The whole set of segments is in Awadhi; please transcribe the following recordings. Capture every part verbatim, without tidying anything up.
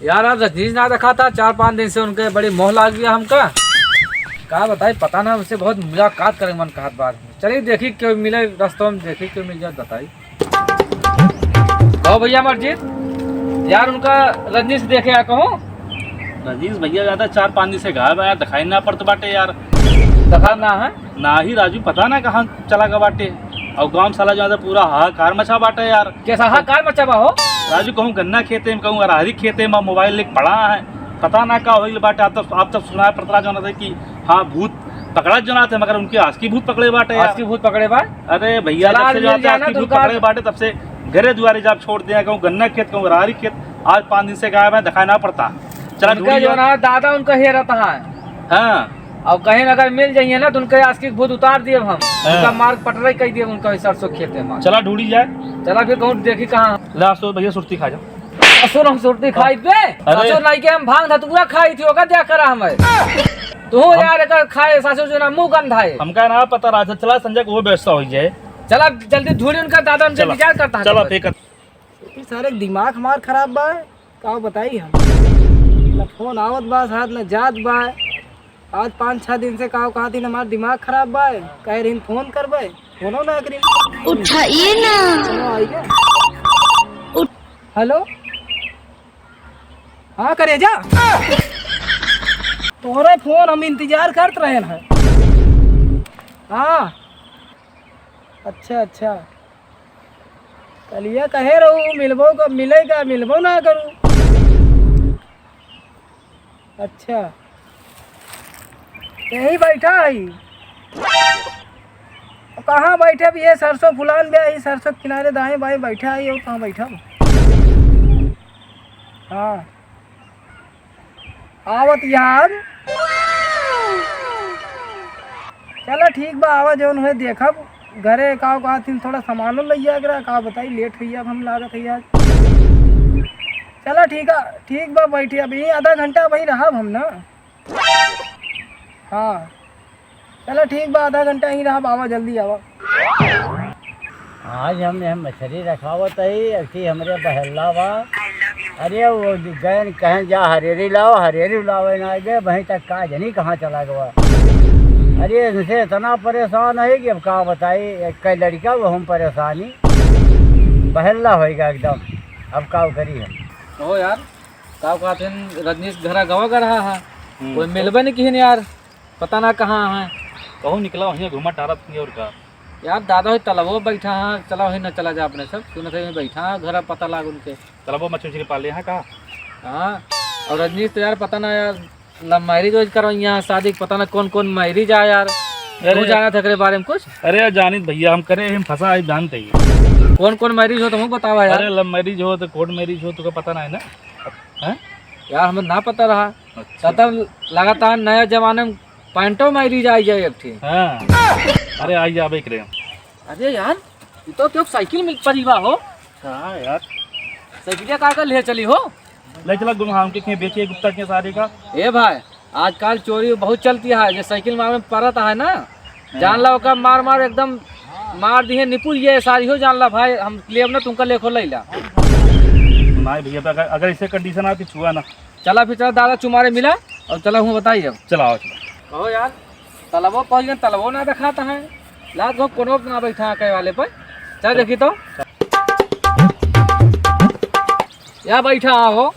यार, आज रजनीश ना देखा था, चार पाँच दिन से उनके बड़ी मोह लाग गया हमका। का बताई, पता ना, उनसे बहुत मुलाकात करे मन कहत बा। चलिए देखी, क्यों मिले रस्तों में, देखी क्यों मिल जात, बताई। कहो भैया अमरजीत, यार उनका रजनीश देखे आ कहूँ। रजनीश भैया ज्यादा चार पाँच दिन से गायब है यार, दिखाई ना पड़त बाटे यार। देखा ना है? ना ही राजू, पता ना कहाँ चला गवा बाटे। और गाँव साला जो है पूरा हाहाकार मचा बाटे यार। कैसा हाहाकार मचा बा हो? राजू, कहूँ गन्ना खेते में, कहूँ अरहरी खेते में मोबाइल लेके पड़ा है। पता ना का होइल बाटे। आप तो, आप तो सुना है पड़त रहा जो है कि हाँ, भूत पकड़ा जो ना थे, मगर उनके आशिकी भूत पकड़े बाटे यार। आशिकी भूत पकड़े बा? अरे भैया, चला, जब से आज जो मिल आते जाना आशिकी तो भूत उनका पकड़े बाटे, तब से घरे दुआरे जाब छोड़ दिया, कहूँ गन्ना खेत, कहूँ अरहरी खेत। आज पाँच दिन से गायब है, दिखाई ना पड़ता। चला उनका ढूंढी जो जाए। ना दादा उनका हेरत है। हाँ। और कहीं अगर मिल जाइए ना, तो उनके आशिकी भूत उतार दिए हम। हाँ। उनका मार्ग पटराई कर दिए, उनका सरसों खेते में। चला ढूंढी जाए। चला फिर कहूँ देखी कहाँ। ला, सो भैया सुरती खा जा। ससुर हम सुरती खाई बे। अरे। ससुर नहीं के हम भांग धतूरा खाई थी, ओकर द्या करा हमें। तू हम यार एकर खाए ससुर जो ना मुंह गंधाए। हमका ना पता रहा था, चला संजय को वो व्यवस्था हो जाए। चला जल्दी ढूंढी उनका दादा, उनसे चला। विचार करता है चला तो। फेंक। ई सारे के दिमाग हमार खराब बा, का बताई हम। न फोन आवत बा साथ, न जात बा। आज पाँच छह दिन से का कहत ही, हमार दिमाग खराब बा, कह रही फोन करबे, फोनो ना करी। उठाइए ना। चलो, आई गए। उठ- हेलो, हाँ करेजा, तोहरे फोन हम इंतजार करत रहे हैं। हाँ, अच्छा अच्छा, कलिया कहे रहू मिलबो का, मिलेगा, मिलबो ना करू। अच्छा, यही बैठा है। कहाँ बैठे भी है? सरसों फुलान बे, यही सरसों के किनारे दाएं बाएं बैठा है, और कहाँ बैठा? हाँ, आवत यार। चला ठीक बा, आवा जौन हुए देखब। घरे का कहत ही, थोड़ा सामानो लइया एकरा, का बताई, लेट हुई अब हम लागत है आज। चला ठीक है, ठीक बा, बैठी, अब यही आधा घंटा वही रहब हम ना। हाँ, चला ठीक बा, आधा घंटा यहीं रहब, आवा, जल्दी आवा। आज हम यहाँ मछरी रखावत हई, अथी हमरे बहेल्ला बा। अरे वो गयन कहें जा हरेरी लाओ, हरेरी लावे ना आगे, वहीं तक का जनी कहाँ चला गवा। अरे इनसे इतना परेशान है कि अब का बताई, एक लड़का वो हम परेशानी, बहेल्ला होइगा एकदम, अब का करी हम। कहो यार, का कहत हैं, रजनीश घरा गवा का रहा है, हम्म। कोई मिलबे नहीं किहिन यार, पता ना कहाँ है। कहूँ निकला, वहीं घूमा टारत नहीं और का। यार दादा, वही तलबो बैठा है, चला वहीं न चला जा अपने सब, सुनत है वहीं बैठा है, घरा पता लाग उनके। तलबो मछली उछली पाले हैं का? हाँ, और रजनीश तो यार पता ना यार, लव मैरिज वैरिज करो यहाँ, शादी के पता ना कौन कौन मैरिज आ यार। अरे तू जानत है एकरे बारे में कुछ? अरे यार जानित भैया, हम करे, हम फंसा है, जानते ही। कौन कौन मैरिज हो तुमको बतावा यार। अरे लव मैरिज हो तो कोर्ट मैरिज हो, तुका पता ना है ना? हैं? यार हमें ना पता रहा। अच्छा। तब लगातार नया जमाने में पैंटो मैरिज आई जाए एक ठे। हाँ। अरे आई जाबे करे। अरे यार, ये तो क्यों साइकिल मिल पड़ी बा हो? हाँ यार। साइकिलिया का कर ले चली हो? ले चला गुम, हम के, के बेचिए गुप्ता के सारे का। ए भाई, आजकल चोरी बहुत चलती है, जे साइकिल मार में परत है ना, हाँ। जान ला ओका मार मार एकदम मार दिए निपुर ये सारी हो, जान ला भाई, हम लेब ना तुमका लेखो लैला। नहीं भैया, अगर, अगर ऐसे कंडीशन आती छुआ ना। चला फिर चला दादा चुमारे मिला और चला हूँ बताइए। चला आओ, चला। कहो यार, तलबो पहुँच गए, तलबो ना दिखाता है। लात को कोनो ना बैठा है कहे वाले पर। चल देखी तो। या बैठा हो।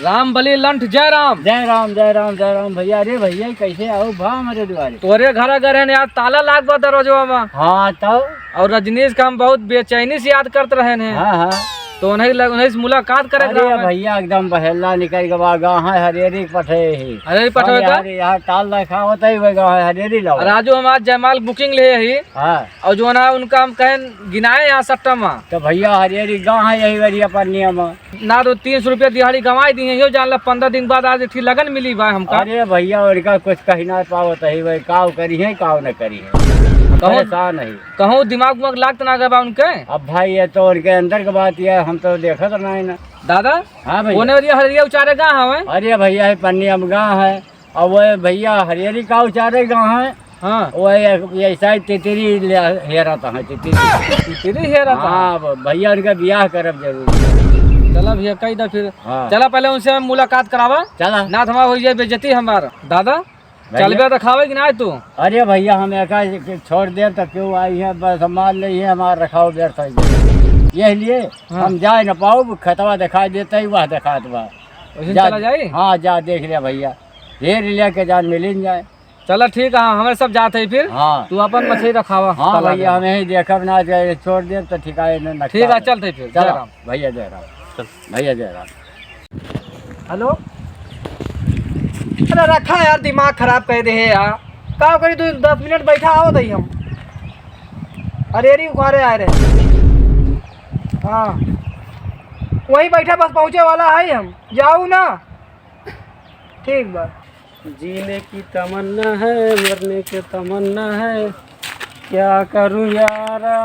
राम बली लंठ जय राम। जय राम, जय राम, जय राम भैया। अरे भैया, कैसे आओ बा हमारे दुआरे? तोरे घर अगर है ना यार, ताला लाग बा दरवाजवा में। हाँ, तब? और रजनीश का हम बहुत बेचैनी से याद करत रहे हैं। हाँ, हाँ। तो उन्हीं लग, उन्हीं से मुलाकात करे अरे के रहा है। भैया, एकदम बहेला निकल के बा, गाँव है हरेरी पठे ही। हरेरी पठे हम का? यार, यहाँ ताल रखावत है, वो गाँव है हरेरी लाओ। राजू, हम आज जयमाल booking ले ही। हाँ। और जो ना उनका हम कहें गिनाए यहाँ सट्टा में। तो भैया, हरेरी गाँव है यही वरिया पन्निया में। ना तो तीन सौ रुपया दिहाड़ी गंवाई दी है, यो जान ला, पन्द्रह दिन बाद आज एक ठे लगन मिली बा हमका। अरे भैया, उनका कुछ कही ना पावत है, वही काव करी है, काव न करी है। कहूँ परेशान है। कहूँ दिमाग उमाग लाग त ना गवा उनके? अब भाई, ये तो उनके अंदर के बात, ये हम तो देखत ना है ना। दादा, हाँ भैया। कोने वरिया हरिया उचारे गा हवे? अरे भैया, ये पन्नी हम गा है। अब वो भैया, हरियरी का उचारे गा है? हाँ। वो ये, ये शायद तितरी ले, हेरा था, तितरी। तितरी हेरा था? हाँ, अब भैया, उनका बियाह करब जरूर। चला भैया, कही दा फिर। हाँ। चला पहले उनसे हम मुलाकात करावा। चला। ना तो हमार हो जाए बेइज्जती हमार। दादा, भैया। चलबे देखावे कि ना तू? अरे भैया, हम एका छोड़ देब तो क्यों आई है, बस हम मान ले, ये हमार रखाव व्यर्थ है। यह लिए हाँ। हम जाए ना पाओ, खेतवा दिखाई देता ही वह दिखात बा। वैसे जा, चला जाई? हाँ, जा देख लिया भैया, हेर लिया के जान मिलिन जाए। चला ठीक है, हमें सब जाते ही फिर। हाँ। तू अपन मछली रखावा हाँ तालाब भैया, में। हम यही देखब ना, जाए छोड़ देब तो ठीक है, न-, नक्शा ठीक है, में। चलते फिर, चलो, जय राम। भैया जय राम। चल। भैया जय राम। हेलो, अरे रखा यार, दिमाग खराब कर दे है यार। का करी, तू दस मिनट बैठा, आओ दही हम। अरे अरे उखारे आए रहे। हाँ, वहीं बैठा, बस पहुँचे वाला है हम। जाऊ ना, ठीक बा। जीने की तमन्ना है, मरने की तमन्ना है, क्या करूं यारा।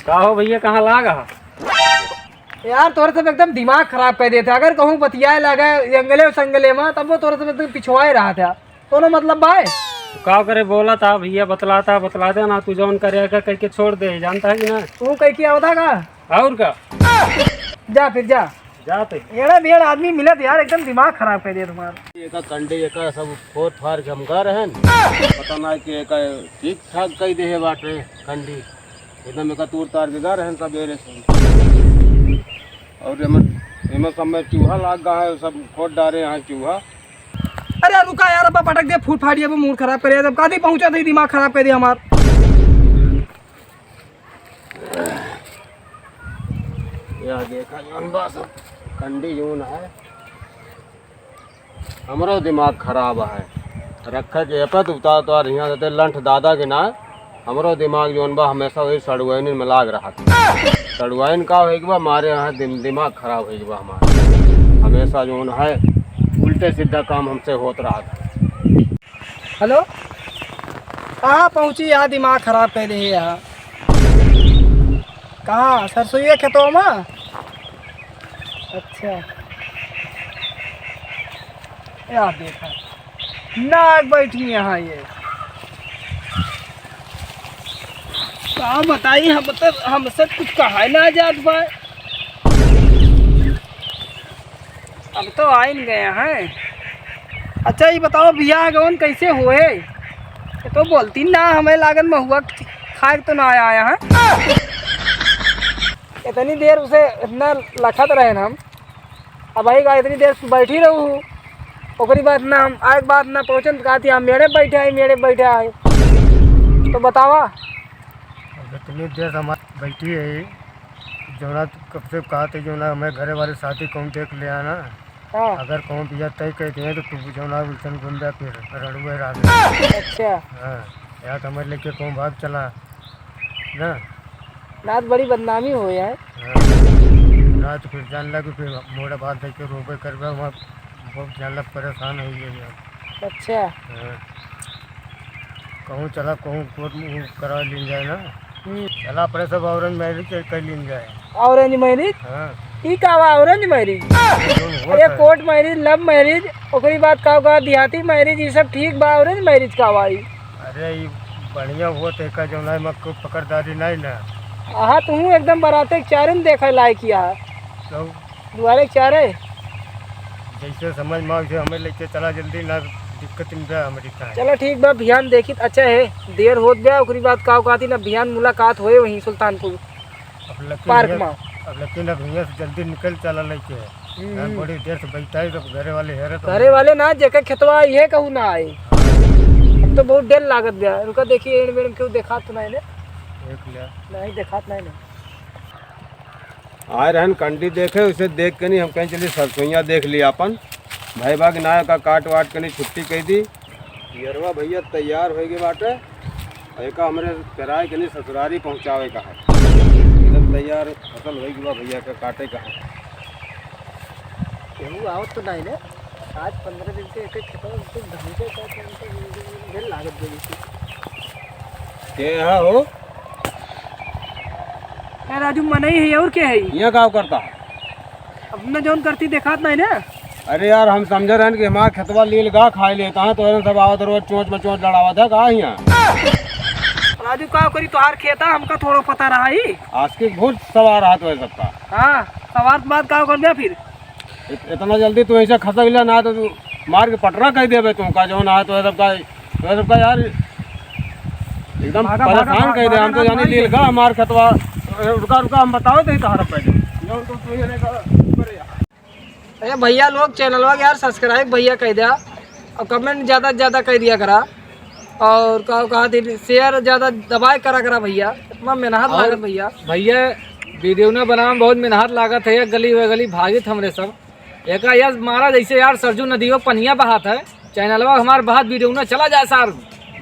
का हो भैया, कहाँ लागा? यार, तोरे सब एकदम दिमाग खराब कर देते। अगर कहूँ बतियाए लगा जंगले संगले में, तब वो तोरे सब एकदम पिछुआए रहा था। कोनो मतलब बाय? का करे, बोला था भैया, बतलाता, बतला दे ना, तू जौन करे का कह के छोड़ दे, जानता है कि ना? तू कह के आवता का? और का? जा फिर जा। जाते। एड़ा बेड़ आदमी मिलत यार, एकदम दिमाग खराब कर दिया तुम्हारा। एका कंडी, एका सब फोर फार के हम गा रहन। पता ना कि एका ठीक ठाक कई देहे बाटे कंडी। एकदम एका तूर तार के गा रहन सबेरे से। और एमे, एमे सब में चूहा लाग गा है, सब खोद डारे हैं चूहा। अरे रुका यार, अब पटक दे फूट फाट, अब मूड खराब करे, जब कादी पहुंचा थे दिमाग खराब कर दिया हमार। या देखा जौन बा सब कंडी जौन है, हमरो दिमाग खराब है। रखे के एपे तो उतार उतार हियाँ देते लंठ दादा के ना, हमरो दिमाग जौन बा हमेशा वही सड़ुआइन में लाग रहा था। सड़ुआइन का होई के बा, मारे यहाँ दिम-, दिमाग खराब होई के बा हमारा। हमेशा जौन है उल्टे सीधा काम हमसे होत रहा था। हेलो, कहाँ पहुँची यार, दिमाग खराब कर दे यार। कहाँ, सरसोईया खेतवा में? अच्छा, यार देखा, नाग बैठी यहाँ ये। का बताई, हम तो, हमसे कुछ कहा ना जात बा। अब तो आइन गए हैं। अच्छा, ये बताओ, बियाह गवन कैसे हुए? ये तो बोलती ना, हमें लागन महुआ खाए तो ना आया है। इतनी देर उसे इतना लखत रहे ना हम। अब भाई का इतनी देर बैठी रहू, ओकरी बाद ना हम आए के बाद ना पहुँचन तो कहती हम मेड़े बैठे आई, मेड़े बैठे आई। तो बतावा। अब इतनी देर हमार बैठी है, जौना कब से कहा थे, जौना हमें घरे वाले साथी कौन देख ले आना। हाँ। अगर कौन बिया तय कह दिए तो तू जौना उल्टन गुंडा फिर रड़ुए रह गए। अच्छा। हाँ, या तो हमारे लेके कौन भाग चला ना। रात बड़ी बदनामी हो यार। हाँ। रात फिर जान लगे, फिर मोड़ा बात देख के रोबे करबे, वहाँ बहुत जान लग परेशान हो गए यार। अच्छा। हाँ। कहूँ चला, कहूँ कोर्ट में वो करा लीन जाए ना। हम्म। चला, अपने सब arrange marriage कर, कर लीन जाए। Arrange marriage? हाँ। ई का बा arrange marriage? जौन होत अरे है। Court marriage, love marriage, ओकरी बाद का, का देहाती marriage, ई सब ठीक बा, arrange marriage का बा ई? अरे, ई बढ़िया होत है का, जौन है, मक्को पकड़दारी नहीं ना। आहा, तू एकदम बराते के चारे में देखे लायक ही आहा। तो दुआरे के चारे। जैसे समझ में आवे, हमें लेके चला जल्दी, ना दिक्कत नहीं बा हमारी का। चलो ठीक बा, बिहान देखी त अच्छा है, देर होत बा, ओकरी बाद का कहती ना, बिहान मुलाकात होए वहीं सुल्तानपुर अब लेकिन park हियाँ, में। अब लेकिन अब हियाँ से जल्दी निकल चला लेके। हम्म। हम बड़ी देर से बैठा है, सब घरे वाले हेरे तो घरे वाले ना, जेके खेतवा ये कहू ना आए। हाँ। अब तो बहुत देर लागत बा, रुका देखी एड़ बेड़ में क्यों देखात तो नहीं ने। देख लिया। नहीं देखात नहीं ने। आए रहन कंडी देखे, उसे देख के नहीं हम कहीं चली सरसोइया देख ली आपन। भाई बाग ना का काट वाट के नहीं छुट्टी कह दी। पियरवा भैया तैयार होइगे बाटे, और एका हमरे पेराए के नहीं ससुरारी पहुँचावे का है। एकदम तैयार फसल होइगे बा भैया का काटे का है। केहू आवत तो नहीं ने, आज पन्द्रह दिन से एक एक खेतवा में घूमते का, तो हमको ढेर लागत दे देती। के है हो? ए राजू, मनई है और के है? यहाँ का करता? अपना जौन करती देखात नहीं ना। अरे यार, हम समझे रहन कि हमार खेतवा लील गा खाए लेता है, तो एरन सब आवत रोज चोंच में चोंच लड़ावत है, का हियाँ? राजू, का करी, तोहार खेता हमका थोड़ो पता रहा ही। आज के बहुत सवार हाथ है सबका। हाँ, सवार के बाद का कर दिया फिर? इत-, इतना जल्दी तू ऐसे खसक लिया ना, तो तू मार के पटरा कह देबे तू का, जौन हाथ है सबका, तो सबका यार एकदम भागा, भागा, परेशान भागा, कर दे। हम तो भागा, जानी भागा। लील का हमार खेतवा। रुका, रुका, हम बतावे थे तोहरा पहले। जौन तो तू ये नहीं कर, ऊपर यार। अरे भैया लोग, चैनलवा के यार subscribe भैया कह दिया और comment ज़्यादा से ज़्यादा कह दिया करा। और का कहा थी, share ज़्यादा दबाए करा करा भैया, इतना मेहनत और लागत भैया। भैया, video ना बनावे में बहुत मेहनत लागत है, एक गली वे गली भागित हमरे सब। एका यार मारा जैसे यार सरजू नदियों पनिया बहात है, चैनलवा हमार बहात video ना चला जाए सार,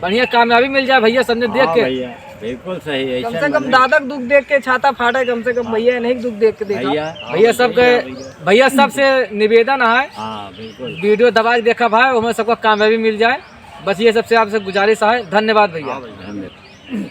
बढ़िया कामयाबी मिल जाए भैया, सबने देख हाँ के। भैया, बिल्कुल सही, कम ऐसा से कम मने दादा के दुख देख के छाता फाटे, कम से कम हाँ। भैया इन्हीं के दुख देख के देखा। भैया, भैया हाँ, सबके, भैया, भैया। भैया सबसे निवेदन है, हाँ, बिल्कुल। Video दबा के देखा भाई, हमें सबका कामयाबी मिल जाए, बस ये सबसे आपसे गुजारिश है। धन्यवाद भैया। हाँ भैया, धन्यवाद।